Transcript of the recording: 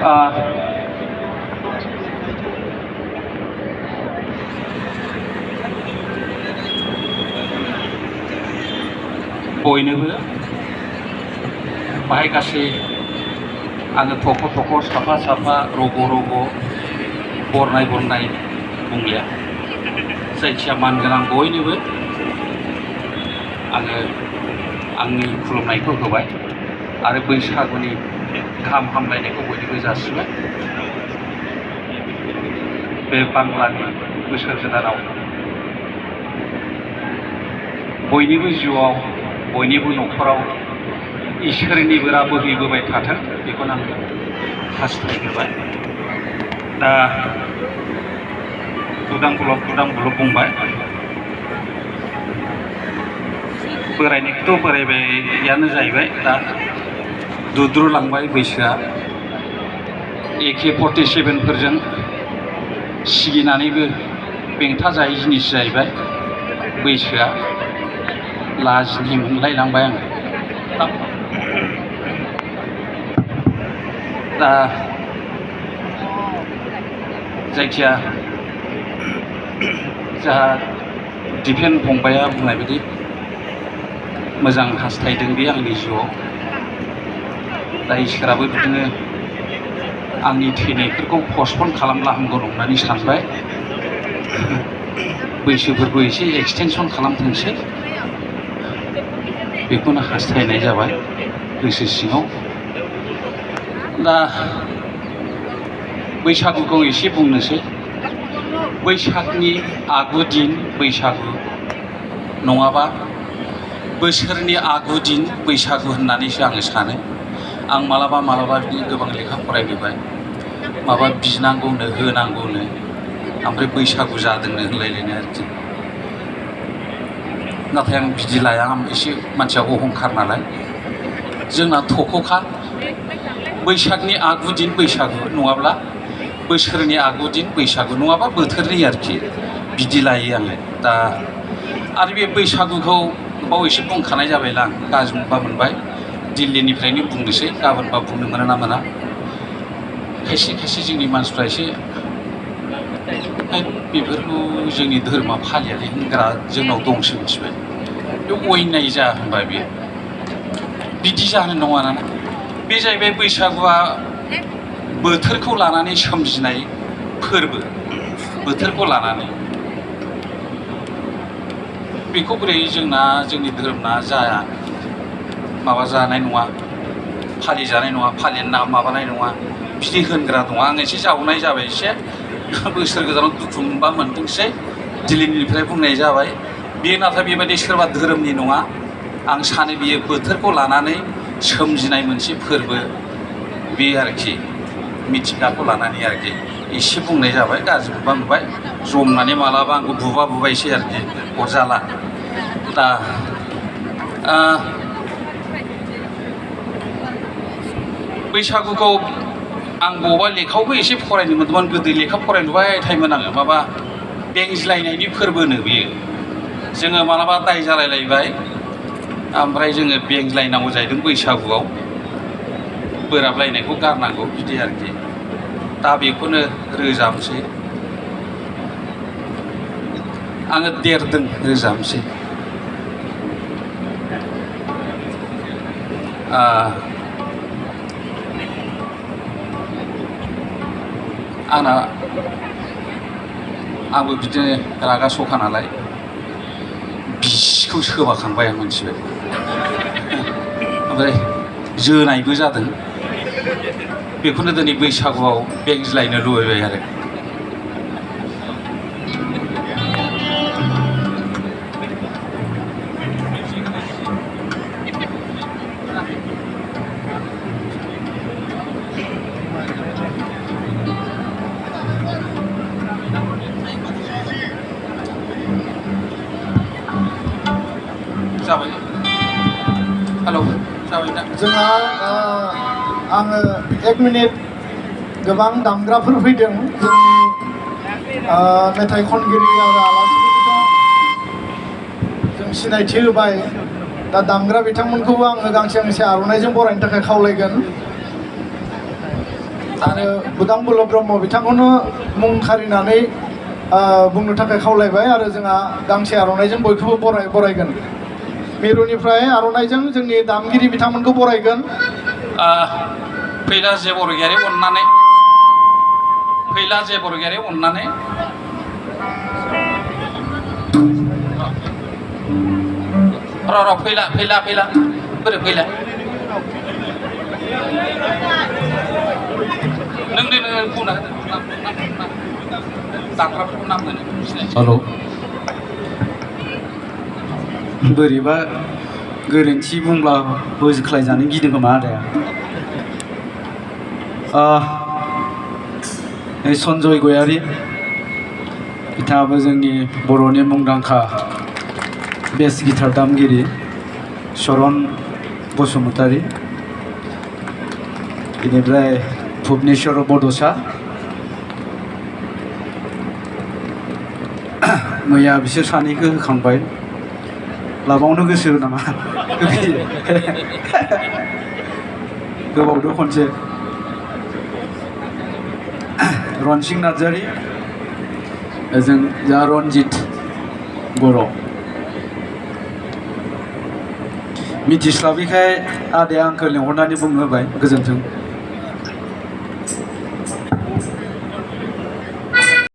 बयनोबो बाहाय गासै आङो थख' थख' साफा साफा रग' रग' बरनाय बुंलिया जायखिया मानगोनां बयनोबो आङो आंनि खुलुमनायखौ होबाय आरो बैसागुनि गाहाम हामलायनायखौ बयनोबो जासिबाय। बे बांलानि बोसोर गोदानाव बयनिबो जिउआव बयनिबो न'खराव इसोरनि बोरा बोहैबोबाय थाथों बेखौनो आं हास्थायबाय। दा बुदां बुलब बुंबाय, बोरायनायखौथ' बोरायबायानो जाहैबाय, दा दुद्रुलांबाय बैसोआ। AK-47फोरजों सिगिनानैबो बेंथा जायै जिनिस जाहैबाय बैसोआ। लाजिनाय मोनलायलांबाय आङो। दा जायखिया जोंहा दिफेन फंबाया बुंनाय बायदि मोजां हास्थायदों बे आंनि जिउआव। दा इसोराबो बिदिनो आंनि थैनायफोरखौ पस्टपन खालामला हामगौ होननानै सानबाय। बैसोफोरखौ एसे एक्सटेनसन खालामथोंसै बेखौनो हास्थायनाय जाबाय गोसो सिङाव। दा बैसागुखौ एसे बुंनोसै। बैसागनि आगु दिन बैसागु नङाबा बोसोरनि आगु दिन बैसागु होननानैसो आङो सानो। आं मालाबा बिदिनो गोबां लेखा फरायबोबाय, माबा बिनांगौनो होनांगौनो ओमफ्राय बैसागु जादोंनो होनलायलायनाय आरोखि। नाथाय आं बिदि लाया, आं एसे मानसिया अहंखार नालाय। जोंना थख'खा बैसागनि आगु दिन बैसागु नङाब्ला बोसोरनि आगु दिन बैसागु नङाबा बोथोरनि आरोखि, बिदि लायो आङो। दा आरो बे बैसागुखौ बावैसो बुंखानाय जाबायला आं, गाज्रि मोनबा मोनबाय। दिल्लीनिफ्रायनो बुंनोसै, गाबोनबा बुंनो मोना ना मोना। खायसे जोंनि मानसिफ्रा एसे बेफोरखौ जोंनि धोरोमा फालियालै होनग्रा जोंनाव दंसो मिथिबाय। बे अयनाय जाया होनबा बेयो बिदि जानो नङा ना। बे जाहैबाय बैसागुआ बोथोरखौ लानानै सोमजिनाय फोरबो, बोथोरखौ लानानै। बेखौ बोरै जोंनि धोरोमना जाया, माबा जानाय नङा, फालिजानाय नङा, फालिनो माबानाय नङा, बिदि होनग्रा दङ। आं एसे जावनाय जाबाय, एसे बोसोर गोदानाव दुखु मोनबा मोनथोंसै, दिल्लीनिफ्राय बुंनाय जाबाय। बेयो नाथाय बेबायदि सोरबा धोरोमनि नङा। आं सानो बियो बोथोरखौ लानानै सोमजिनाय मोनसे फोरबो बे आरोखि, मिथिंगाखौ लानानै आरोखि। एसे बुंनाय जाबाय, गाज्रि मोनबा मोनबाय, जमनानै मालाबा आंखौ बुबायसै आरोखि, अरजाला। दा बैसागुखौ आं बबावबा लेखायावबो एसे फरायनो मोन्दोंमोन, गोदो लेखा फरायलुबाय थायोमोन आङो। माबा बेंज्लायनायनि फोरबोनो बियो। जोङो मालाबा दाय जालायलायबाय, ओमफ्राय जोङो बेंज्लायनांगौ जाहैदों बैसागुआव, बोराबलायनायखौ गारनांगौ बिदि आरोखि। दा बेखौनो रोजाबनोसै आङो, देरदों रोजाबनोसै। आंबो बिदिनो रागा सखा नालाय बिसिखौ सोबाखांबाय आं, मिथिबाय। ओमफ्राय जोनायबो जादों। बेखौनो दिनै बैसागुआव बेंज्लायनो लुबैबाय आरो। जाबाय, हेलौ, जाबाय दा जोंहा आङो 1 मिनिट, गोबां दामग्राफोर फैदों। जोंनि मेथाइ खनगिरि आरो आलासिफोरखौ जों सिनायथि होबाय। दा दामग्रा बिथांमोनखौबो आङो गांसे आर'नाइजों बरायनो थाखाय खावलायगोन। आरो बुदां बुल ब्रह्म बिथांखौनो मुं खारिनानै बुंनो थाखाय खावलायबाय आरो जोंहा गांसे आर'नाइजों बयखौबो बरायगोन मिरुनिफ्राय आर'नाइजों जोंनि दामगिरि बिथांमोनखौ बरायगोन फैला जे बरगयारि अननानै फैला जे बरगयारि अननानै र' फैला बोरै फैला नों बुंना दामग्राफोरखौ नाम होनो हेलौ बोरैबा गोरोन्थि बुंब्ला बोज्लायजानो गिदों खोमा आदाया सन्जय गयारि बिथाङाबो जोंनि बर'नि मुंदांखा बेस गिटार दामगिरि शरन बसुमतारी बेनिफ्राय भुबनेश्वर बड'सा मैया बिसोर सानैखौ होखांबाय लाबावनो गोसो नामा गोबावदो खनसे रनसिं नार्जारि जों जा रनजित बर' मिथिस्लाबैखाय आदाया आंखौ लेंहरनानै बुंनो होबाय गोजोन्थों